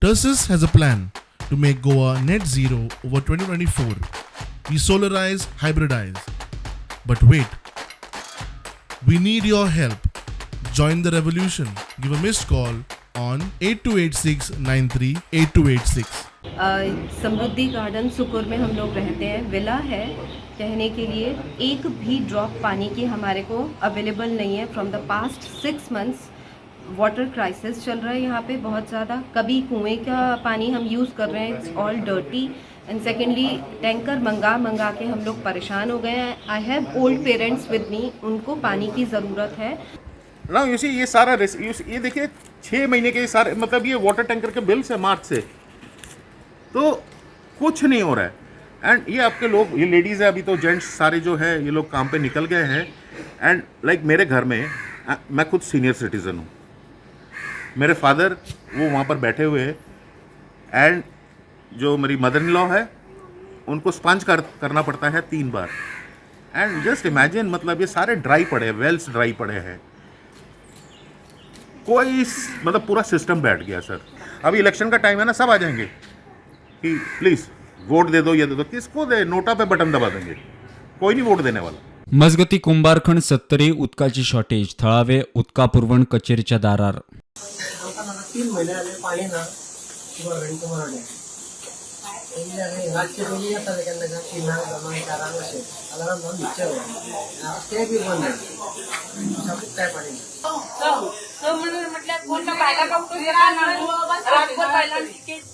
Tersus has a plan to make Goa net zero over 2024. We solarize, hybridize. But wait, we need your help. Join the revolution. Give a missed call on 8286 938286. Samriddhi garden Sukur में हम लोग रहते हैं। Villa है कहने K लिए, एक भी drop पानी की हमारे को available नहीं है। From the past 6 months water crisis चल रहा है यहाँ पे बहुत ज़्यादा। कभी कुएं का पानी हम यूज़ कर रहे हैं, it's all dirty, and secondly tanker मंगा मंगा के हम लोग परेशान हो गए हैं। I have old parents with me, उनको पानी की ज़रूरत है। ना you see, ये सारा ये देखिए, 6 महीने के सारे, मतलब ये वाटर टैंकर के बिल्स है मार्च से, तो कुछ नहीं हो रहा है। एंड ये आपके लोग, ये लेडीज़ है, अभी तो जेंट्स सारे जो है, ये लोग काम पे निकल गए हैं। एंड लाइक मेरे घर में मैं खुद सीनियर सिटीज़न हूँ। मेरे फादर वो वहाँ पर बैठे हुए हैं एंड जो मेरी मदर इन लॉ है, उनको स्पंज कर करना पड़ता है तीन बार। एंड जस्ट इमेजिन, मतलब ये सारे ड्राई पड़े हैं, वेल्स ड्राई पड़े हैं। कोई मतलब पूरा सिस्टम बैठ गया सर। अभी इलेक्शन का टाइम है ना, सब आ जाएंगे कि प्लीज़ वोट दे दो, ये दे दो। किसको दे? नोटा पे बटन दबा देंगे, कोई नहीं वोट देने वाला। मजगती, कुंभारखण सत्तरी उदकाची शॉर्टेज, थळावे उदका पुरवण कचेरीच्या दारार. 3 म्हयने जाले, पाणी ना गव्हर्मेंट मराठे. रातचे पयलीं येताले केन्ना केन्ना, 3ांक, 2ांक, 4ांक अशें अलार्म लावन न्हिदचें पडटा. तें बी बंद जालें, सामकें काय पाणी ना. स म्हणून म्हटल्यार कोण ना बायलां उठून येता ना, रातभर बायलां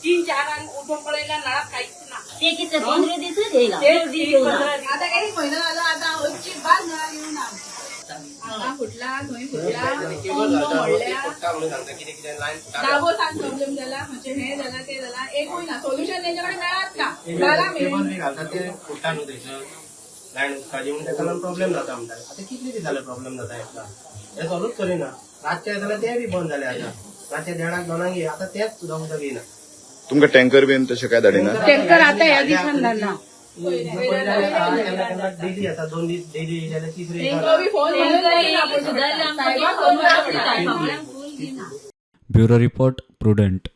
3-4ांक उठून पळयल्यार नळाक कांयच ना. ते कितले, 15 दिसूच येयला? ते 15 दीस. आता काही म्हयनो जालो, आतां अजिबात नळाक येवना. हांगा फुटला, थंय फुटला, पंप मोडल्या. दाबोसान प्रॉब्लेम जाला, खंयचें हें जाला, तें जाला, एकूय ना सोल्युशन तेंच्या कडेन मेळत ना. 12 केबल मेरेन बी घालतात, ते फुट्टा न्हू थंयसर लायन उदकाची, म्हणून तेका लागून प्रॉब्लेम जाता म्हणटा. आतां कितले दीस जाले प्रॉब्लेम जाता हेका, हे सॉल्वूच करिना. रातचे जाल्यार ते बी बंद जाले. आतां रातचे 1:30क 2ांक ये, आतां तेच सुद्दां उदक येयना. तुमकां टँकर बीन तशें काय धाडिना? टँकर आतां ह्या दिसान धाडला. केन्ना केन्ना डेली येता, 2 दीस डेली जाल्यार तिसरे तेंको बी फोन मारून करिना पूण. सायबाक फोन मारून. Bureau report, prudent.